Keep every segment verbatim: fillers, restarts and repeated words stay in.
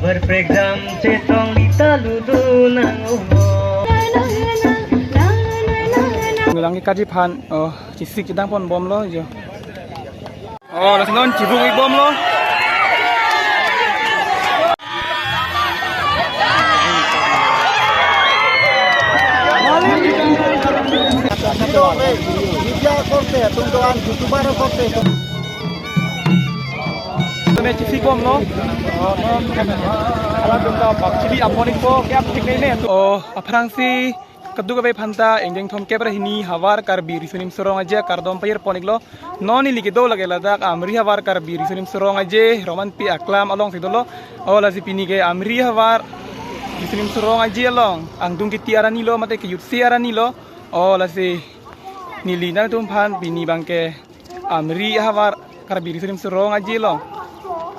Prekjam chetong lita ludu nang umo. Ngelang ke kaji aphan, oh, chesik chedang pon bomlo jo. Oh, lasi non chibung ik bomlo. Media korte, tum doan YouTuber korte. Tumi chesik bomlo. Oh, non. Alam tum ta bak chili apon ikpo, kya thik nei ne. Oh, aphrangsi kadokave aphanta ingdeng thomkep ra hini havar Karbi Riso Nimso Rong Aje akardom pajir pon iklo. Non neli kedo lake ladak Amri havar Karbi Riso Nimso Rong Aje Romanpi aklam alongsi dolo. Oh, lasi pini ke Amri havar Riso Nimso Rong Aje along angdung kiti arni lo mate kejutsi arni lo. Oh, lasi neli nangtum aphan pini abangke Amri havar Karbi Riso Nimso Rong Aje along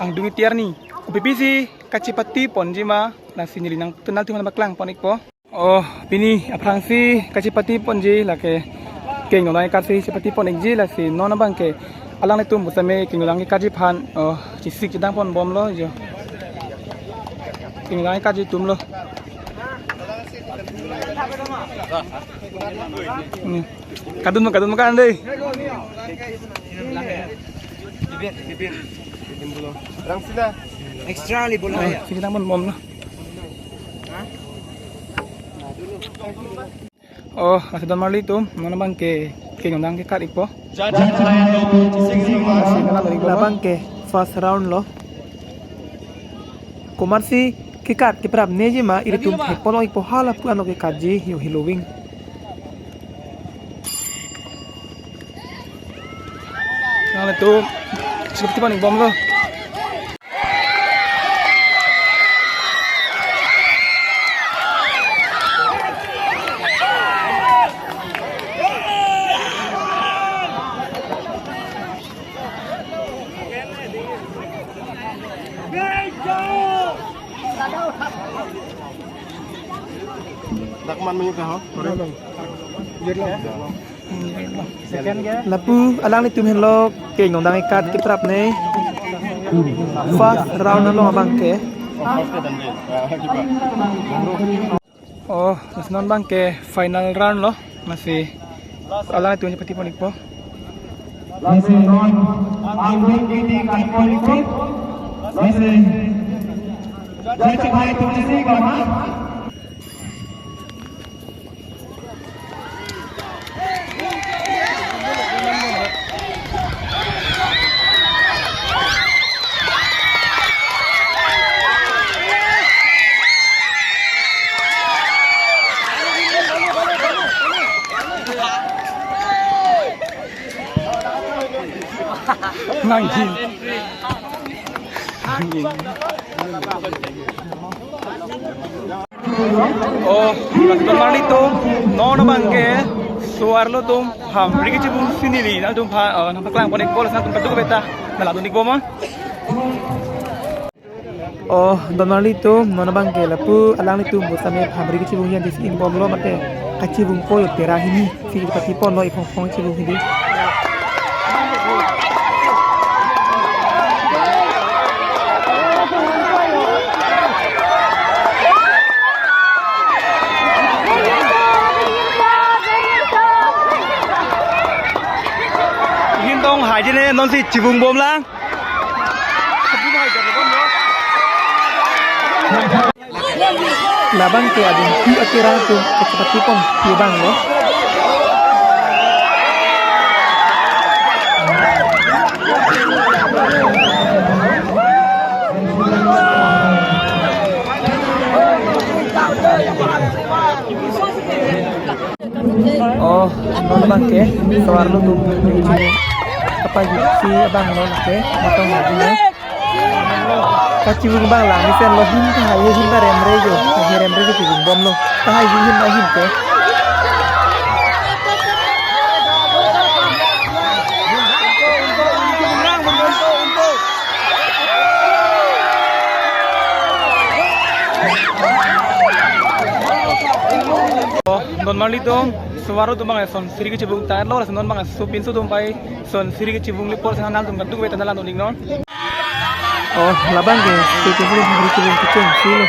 angdung kiti arni. Kopi pisi kachepati ponji ma, lasi neli nangtum aphan paklang pon ikpo. Oh, pini aphrangsi kachepati ponji lake kengdong nangkatsi chepati pon ikji, lasi non abangke alanglitum pusitame kengdong nangkatji aphan, oh, chesik chedang pon bomlo jo. Kengdong nangkatji atumlo. Hmm. Kadun ma, kadun ma kan dei. Extra li bola. Eh, chesik chedang pon bomlo. Oh, lasi donmarlitum, non abangke kengdong nangkekat ikpo. Labangke first round lo. Komatsi kekat keprap neji ma ilitum thek pon ikpo, hala pu anok kekatji yo helo wing. Nangtum chepati pon ik bomlo. Dak man menyuk ho? Lapu alanglitum henlo kengdong nangkekat keprap ne. First round along abangke. Oh, lasi non abangke final round lo. Lasi alanglitum chepati pon ikpo. Lasi non angdung kiti kat pon ikpo. Lasi judge bhai tum isi kama. Nangji. Nangji. Oh, donmarlitum, non abangke so-arlo atum hamri kechibungsi neli nangtum aphan, oh, nangpaklang pon ikpo, lasi nangtum kadokave ta nanglang dun ikpo ma. Oh, donmarlitum, non abangke lapu alanglitum pusitame hamri kechibungsi an disi in bomlo mate kachibungpo yo tera hini. Si pati ponlo iphong phong chibung hidi. Hintong haji ne non si chibung bomlang. Labangke adung pi atirang atum kachepati pon pi abang lo. Oh, non abangke so-arlo atum kachibung. Kapajutsi abang lo lake matong lagi ne. Kachibung abang lang mesen lo, hin tahai hin ta remre jo. Tahai remre kachibung bomlo. Tahai hin hin ta hin ke. Oh, donmarlitum, so-arlo atum abang son siri kachibung ta lo, lasi non abang so pinso atum pai son siri kachibungji apot lasi nangtum kadokave ta nanglang dun iknon. Oh, labang ke, station sini hari kini kecil sih lo.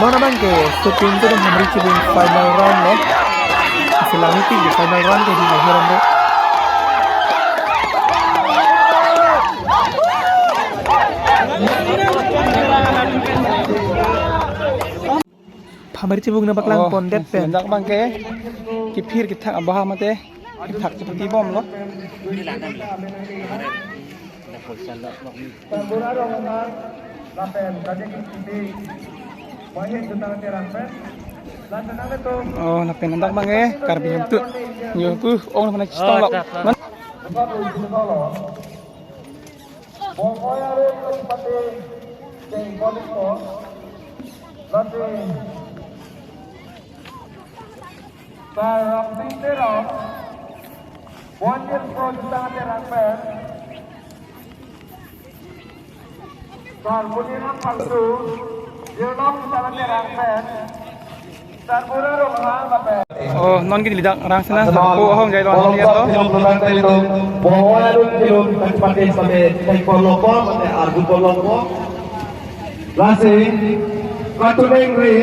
Non abang ke shooting kedam hamri chibung final round lo. Selang meeting di final round ke di akhir round lo. Hamri chibung nangpaklang Oh, pondet pen. Dak abang ke kiphir kethak aboha mate kethak chepati bomlo. Oh, lapen dak abang ke Karbi Hemtut. Yo ku ong mana chitong lo. Man. Sar Ramsing Teron, Bonjir Pro Jutang Terang Pen, Sar Muniram Pangsu, Jirlong Jutang Terang Pen, Sar Bura Ronghang Pen. Oh, non ke lidak rang sena, ko ahong jai lo, lihat lo. Pon alun kilun, kachepate sampai, tai kolom po, mate arju kolom po. Lasi, katuneng ri,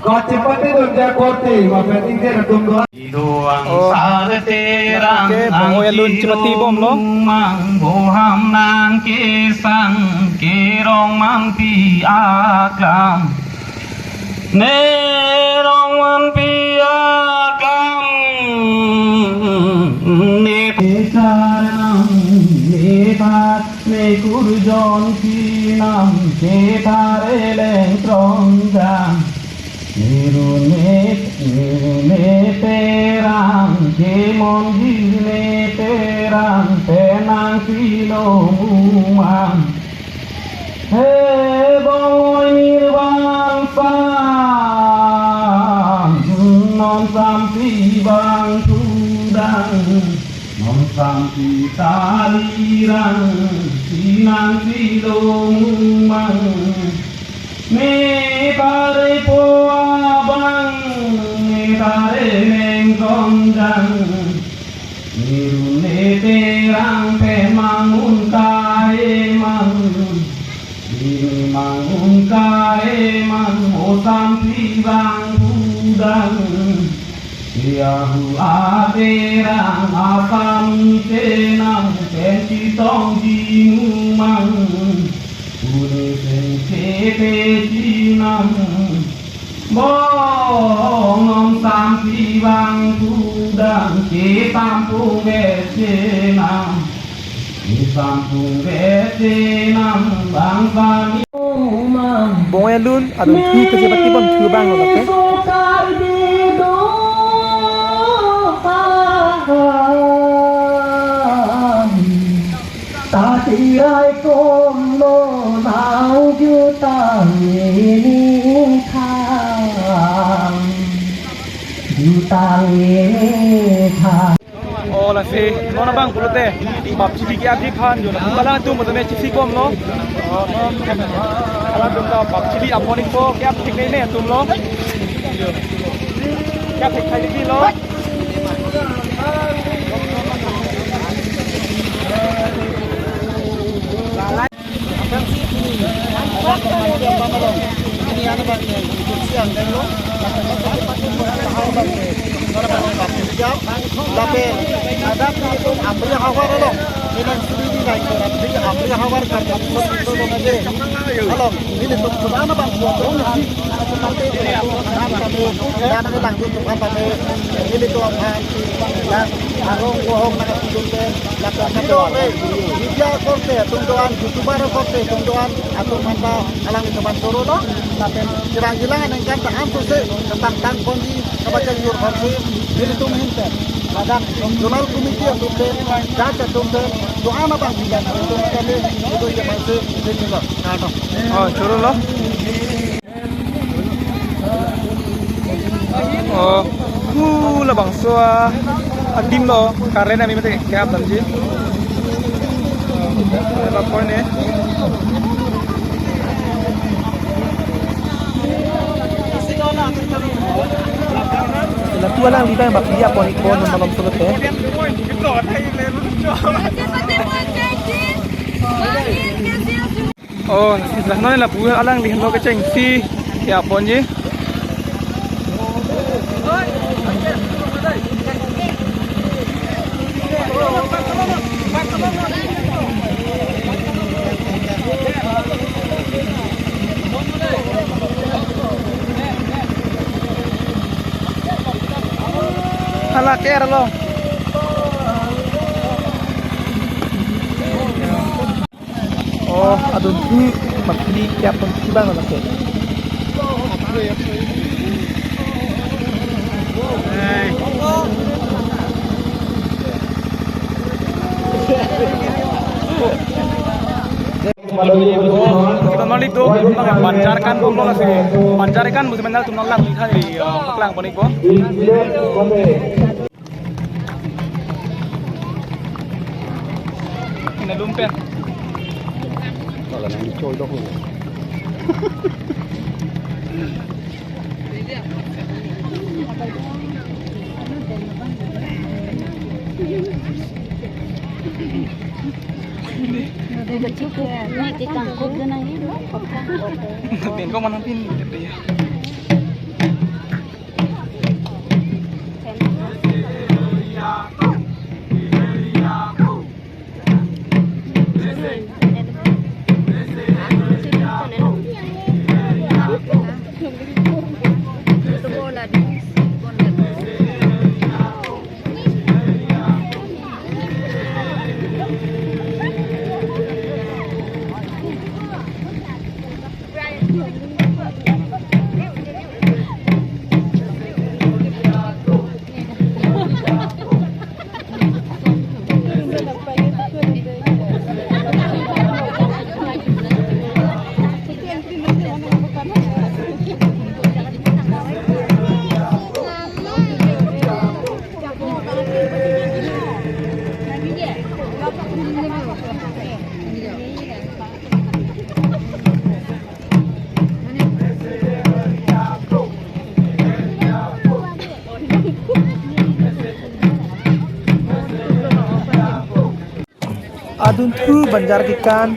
Kachepate dun ja korte, mapen ingke atum do. Iduang Oh. sar terang Oke, Bang Oya Lun chepati bomlo. Mang boham nang kesang kerong mangpi aklam. Nerong mangpi aklam. Ne Karanam ne bhat ne kurjon kinam ke pare leng trong jang. Niru ne, niru ne terang, ke monjir ne terang, penang pilo mumang. He bongoi nirvan sang, non sampi bang thudang, non sampi talirang, sinang pilo mumang. Ne pare po abang, ne pare neng kronjang. Niru ne terang pen mangun kae man. Niru mangun kae man, o sampi bang thudang. Yahu aterang asam chenam pen chetong jimumang. Uni sing chepe chenam. Bong non sampi bang thudang ke tampung chenam. Isampung bete nang bang bang. Bong Oya Lun adun thu kachepati bom thu bang lo ke. Tatirai kom lo nau jutang ini khang. Jutang ini khang. Oh, lasi, non abang pulote, bap chili ke-ap ji phan, jo, la, kalang atum pulote chisi bom lo. Oh, no. Kalang atum ta bap chili apon ikpo, ke-ap thik ne ne atum lo. Jo. Ke-ap thik khai di lo. Lapen, ladak nelitum Amri havar along, neli suri di nai ke Amri, Amri havar kan, along, nelitum sudah na bang buat dong, dan nelitum aphan, nelitum aphan, dan arong bohong nangkatudun te, lapen kado re, media korte atum do-an, YouTuber korte atum do-an, atum aphan ta alanglitum aphan choro lo, lapen kirang kilang aningkan ta ansose, ketang tang ponji, kabachak jur ponji, nelitum ahin pen, ladak zonal committee atum pen, judge atum pen, do-an abang bidan atum pen, itu ya ponji, nelitum lo, kado. Oh, choro lo. Oh, hu labangso adim lo, current ami mate kap damji. Eba point ne. Lapu alangli abang bak dia pon ikon non malom solo te. Oh, dah non lapu alangli henlo kechengsi ya ponji. Hala ke-er lo. Oh, adunthu, makli kya pun kibang lake. Kita malik tu, banjar ikan pun lo nasi. Banjar ikan musim mana tu nolak lihat di, eh, keklang panik po. Ina lumpen. Wala nang choi dok. Pin ko manang pin. Adunthu banjar kekan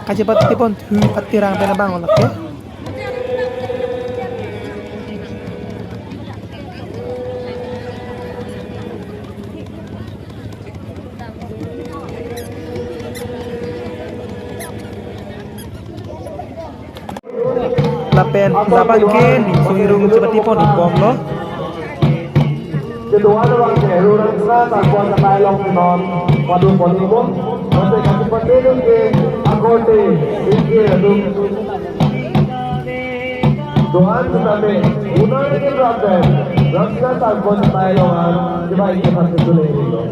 kachepat tipon thu atirang pen abang olak ke. Lapen labang ke ningsung irung chepatipon ikbom lo. Ketua abang ke Rurangsa Tangkon Katai Long non padu pon ikbom. Mate kaki pate dun ke akorte ingke adung. Doan sitame unar ke berap dan Rurangsa Tangkon Katai Long an dibai ke patu tule lo.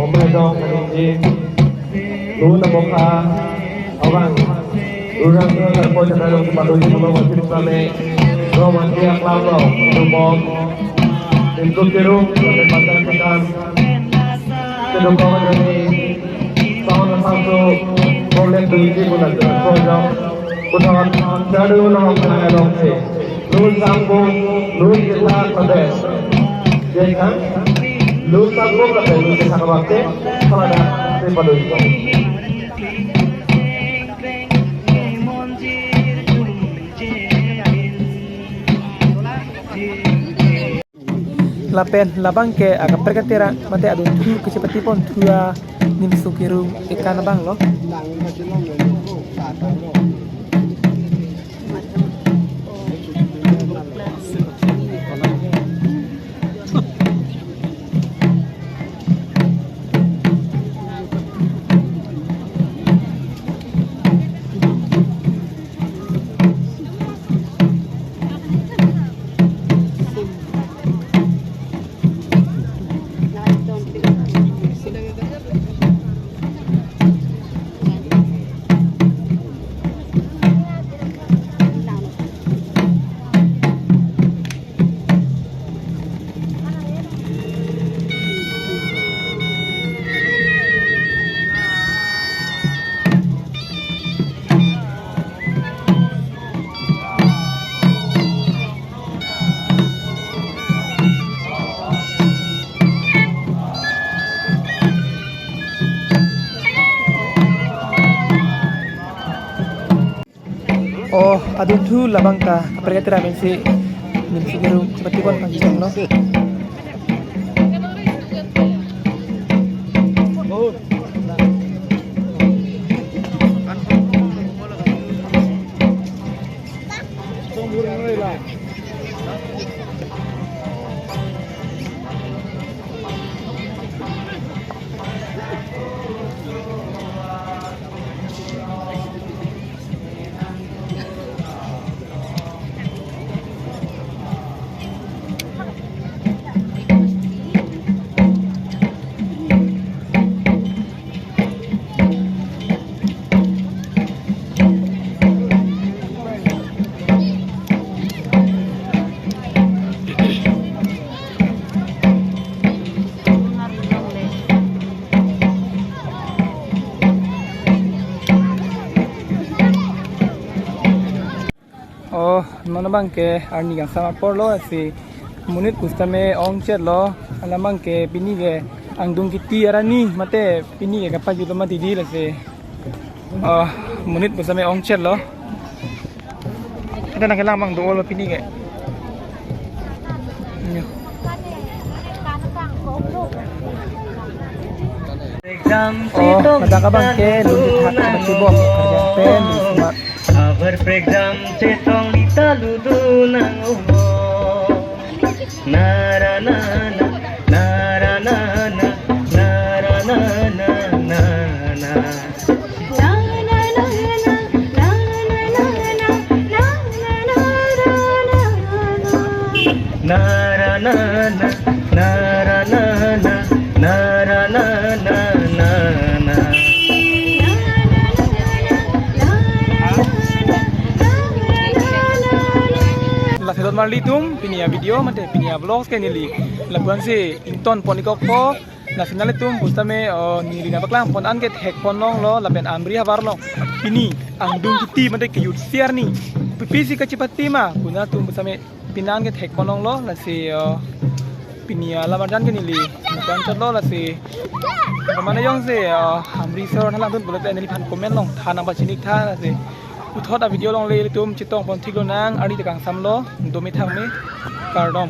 Omedong Kaningje, Lu Tamokha, Awang, Rurangsa Tangkon Katai Long Kepadu Jumolo Wasit Same, Roman Dia Klam Long, Dubong, Tingkuk Tirung, Sampai Pandan Pekan, Kedung Kawan Doni, Sawan Asam Tu, Problem Duiti Bulan Projok, Puthot, Jadu Long Kepadu Long Si. Nun sangkung, nun kita kodes. Jekang, Lun ta gom lapen lun ta thang abang te, phalada te padoi. Lapen labang ke akaprek katera mate adunthu kachepatipon thu a nimso kerung ekan abang lo. Oh, adunthu labang ta kaprek katera pensi nimso kerung chepatipon pangcheng lo. Oh, non abang ke arni kangsam apor lo, lasi monit pusitame ongchet lo. Alam abang ke pini ke angdung kiti arni mate pini ke kapajut lo mati di, lasi, oh, monit pusitame ongchet lo. Kita nangkelang abang do-o lo pini ke. Yo. Oh, ladak abang ke lun kethak kachibom, kerja pen, lun semat. Abar prekjam chetong lita ludu nang oho. Nara nana, nara nana, nara nana, nana. Nara nana, nara nana, nara nana, nana. Lasi dot marli atum, pini a-video mate pini a-vlogs ke neli lapu-an si ingtonpon-ikpo. Lasi nanglitum pusitame, oh, neli nangpaklang pon an ke thekpon longlo lapen Amri havar along pini angdung kiti mate kejut si arni pipisi kachepate ma pu nanglitum pusitame pini an ke thekpon longlo. Lasi, oh, pini alam arjan ke neli nangpangchotlo, lasi mane jongsi, oh, Amri asor nanglang dun pulote neliphan comment along than nangpachini tha, lasi puthot a-video along le ilitum chetongpon thik lonang, arni ta kangsam lo, dome thangme, kardom.